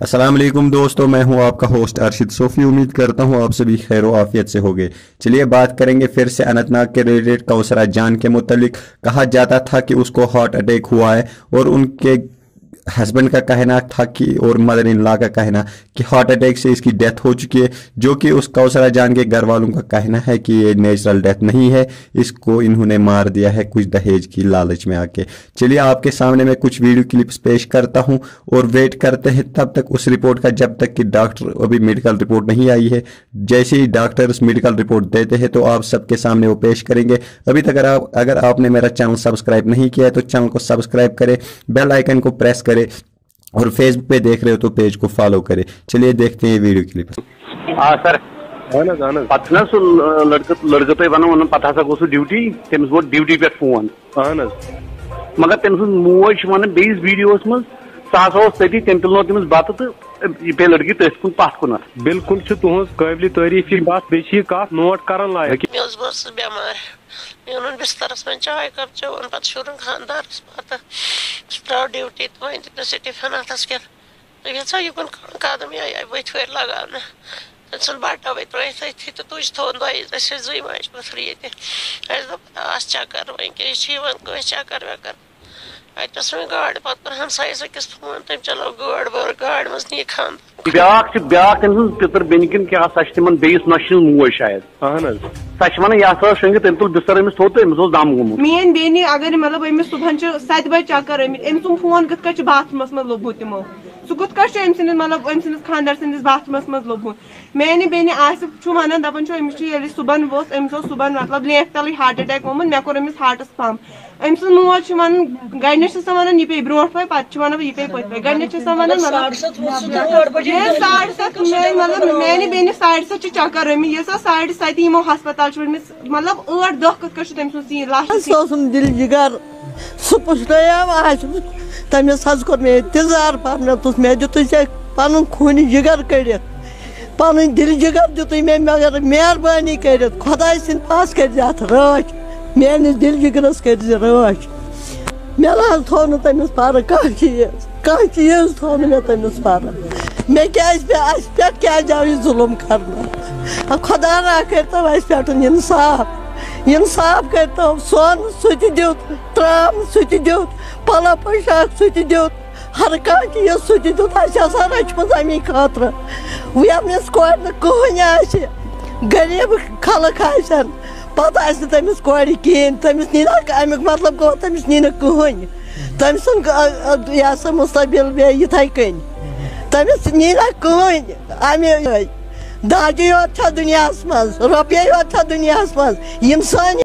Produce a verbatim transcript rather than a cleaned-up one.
السلام علیکم دوستو، میں ہوں آپ کا ہوسٹ ارشد صوفی۔ امید کرتا ہوں آپ سبھی خیر و عافیت سے ہوگے۔ چلیے بات کریں گے پھر سے اننت ناگ کے ریلیٹڈ کوثرہ جان کے متعلق۔ کہا جاتا تھا کہ اس کو ہارٹ اٹیک ہوا ہے اور ان کے ہسبینڈ کا کہنا تھا کہ، اور مدر ان لا کا کہنا کہ ہارٹ اٹیک سے اس کی ڈیتھ ہو چکی ہے، جو کہ اس کوثرہ جان کے گھر والوں کا کہنا ہے کہ یہ نیچرل ڈیتھ نہیں ہے، اس کو انہوں نے مار دیا ہے کچھ دہیج کی لالچ میں آ کے۔ چلیے آپ کے سامنے میں کچھ ویڈیو کلپس پیش کرتا ہوں اور ویٹ کرتے ہیں، تب تک اس رپورٹ کا، جب تک کہ ڈاکٹر، ابھی میڈیکل رپورٹ نہیں آئی ہے۔ جیسے ہی ڈاکٹرز میڈیکل رپورٹ دیتے ہیں تو آپ سب کے سامنے وہ پیش کریں گے۔ ابھی تک اگر آپ اگر آپ نے میرا چینل سبسکرائب نہیں کیا ہے تو چینل کو سبسکرائب کرے، بیل آئیکن کو پریس کرے، اور فیس بک پہ دیکھ رہے ہو تو پیج کو فالو کرے۔ چلیے دیکھتے ہیں ویڈیو کلپ۔ آ سر۔ اہن حظ اہن حظ۔ پتہٕ چھُنہ سُہ لڑکہٕ لڑکہٕ تۄہہِ ونان ونان پتہٕ ہسا گوٚو سُہ ڈیوٹی، تٔمِس ووت ڈیوٹی پٮ۪ٹھ فون۔ اہن حظ۔ مگر تٔمۍ سٕنٛز موج چھِ ونان بیٚیِس ویڈیوس منٛز، سُہ ہسا اوس تٔتی، تٔمۍ تُلنو تٔمِس بتہٕ تہٕ یہِ پیٚیہِ لڑکی تٔتھۍ کُن پتھ کُنتھ۔ بالکل چھِ تُہنٛز قٲبلِ تعریٖف یہِ کتھ، بیٚیہِ چھِ یہِ کتھ نوٹ کرن لایق۔ مےٚ اوس بہٕ ٲسٕس بٮ۪مار۔ مےٚ اوٚنُن بسترس منٛز چاے کپ چیوٚوُن، پتہٕ شوٗرُن خانٛدارس بتہٕ۔ سُہ درٛاو ڈیوٹی تہٕ وۄنۍ دیُت مےٚ سُہ ٹفن اتھس کٮ۪تھ۔ تُہۍ یژھو یہِ کُن کانٛہہ قدم یا یا بٔتھۍ پھٲرۍ لگاونہٕ؟ تٔمۍ ژھٕن بٹہ وٕنۍ ترٲیِتھ أتھی تہٕ تُج تھوٚوُن دۄیہِ۔ أسۍ ٲسۍ زٕے ماجہِ پٔتھرٕ ییٚتہِ۔ اَسہِ دوٚپ آس چکر، وۄنۍ کیٛاہ یہِ چھِ یِوان کٲنٛسہِ چکر وکر۔ اَتہِ اوس وۄنۍ گاڑِ، پتہٕ کوٚر ہمسایہِ أکِس فون، تٔمۍ چلٲو گٲڑۍ وٲڑۍ، گاڑِ منٛز نی خانٛدار۔ بیٛاکھ چھِ بیٛاکھ تٔمۍ سٕنٛز پِتٕر بیٚنہِ کِنہٕ کیٛاہ، سۄ چھِ تِمن بیٚیِس نۄشہِ ہٕنٛز موج شاید۔ اہن حظ۔ سۄ چھِ ونان یہِ ہسا ٲس شۄنٛگِتھ، تٔمۍ تُل بستر أمِس تھوٚد تہٕ أمِس اوس دم گوٚمُت۔ میٲنۍ بیٚنہِ اگر مطلب أمِس صُبحن چھِ ستہِ بجہِ چکر آمٕتۍ، أمۍ سُنٛد فون کِتھ کٔنۍ چھُ باتھ روٗمس منٛز لوٚبمُت تِمو؟ سُہ کِتھ کٔنۍ چھُ أمۍ سٕنٛدِس مطلب أمۍ سٕنٛدِس خانٛدار سٕنٛدِس باتھ روٗمس منٛز لوٚبمُت؟ میانہِ بیٚنہِ آصف چھُ ونان، دپان چھُ أمِس چھُ ییٚلہِ صُبحن اوس أمِس اوس صُبحن مطلب لینٛکہِ تلٕے ہارٹ اٹیک گوٚمُت، مےٚ کوٚر أمِس ہارٹس پمپ۔ أمۍ سٕنٛز موج چھِ ونان، گۄڈٕنیتھ چھِ سۄ ونان یہِ پیٚیہِ برونٛٹھ پہے، پتہٕ چھِ ونان یہِ پیٚیہِ پٔتۍ پہے۔ گۄڈٕنیتھ چھِ سۄ ونان مطلب، ییٚلہِ ساڑٕ ستھ میٲنۍ مطلب میانہِ بیٚنہِ ساڑٕ ستھ چھِ چکر آمٕتۍ، ییٚلہِ سۄ ساڑٕ ستہِ یِمو ہسپتال چھِ وٲتمٕتۍ، مطلب ٲٹھ دہ کِتھ کٔنۍ چھُ تٔمۍ سُنٛد سیٖن لاسٹَس؟ سُہ اوسُم دِل جِگر، سُہ پُشرٲیو آسہِ۔ تٔمِس حظ کوٚر مےٚ اِنتظار پَرنَس، مےٚ دیُتُے ژےٚ پَنُن خوٗنہِ جِگر کٔڑِتھ، پَنٕنۍ دِل جِگر دیُتُے مےٚ، مگر مہربٲنی کٔرِتھ خۄداے سٕنٛدِ پاسہٕ کٔرۍ زِ اَتھ رٲچھ، میٛٲنِس دِل جِگرَس کٔرۍ زِ رٲچھ۔ مےٚ نہ حظ تھوٚو نہٕ تٔمِس پَرٕ کانٛہہ چیٖز، کانٛہہ چیٖز تھوٚو نہٕ مےٚ تٔمِس پَرٕ۔ مےٚ کیٛازِ پے-، اَسہِ پٮ۪ٹھ کیٛازِ آو یہِ ظُلُم کَرنہٕ؟ خۄدا را کٔرۍتو اَسہِ پٮ۪ٹھ اِنصاف، اِنصاف کٔرۍتو۔ سۄن سُہ تہِ دیُت، ترٛام سُہ تہِ دیُت، پَلو پوشاک سُہ تہِ دیُت، ہر کانٛہہ چیٖز سُہ تہِ دیُت۔ اَسہِ آسان رٔچھمٕژ اَمی خٲطرٕ۔ وۄنۍ ییٚمِس کورِ نہٕ کٕہٕنۍ آسہِ، غریٖب خلق آسن، پتہٕ آسہِ نہٕ تٔمِس کورِ کِہیٖنۍ، تٔمِس نی نہ، اَمیُک مطلب گوٚو تٔمِس نی نہٕ کٕہٕنۍ۔ تٔمۍ سُنٛد، آ، آ، یہِ ہسا مُستقبِل بیٚیہِ یِتھَے کٔنۍ۔ تٔمِس نی نہ کٕہٕنۍ۔ اَمے داجے یوت چھا دُنیاہَس منٛز، رۄپیے یوت چھا دُنیاہَس منٛز؟ یِم سٲنۍ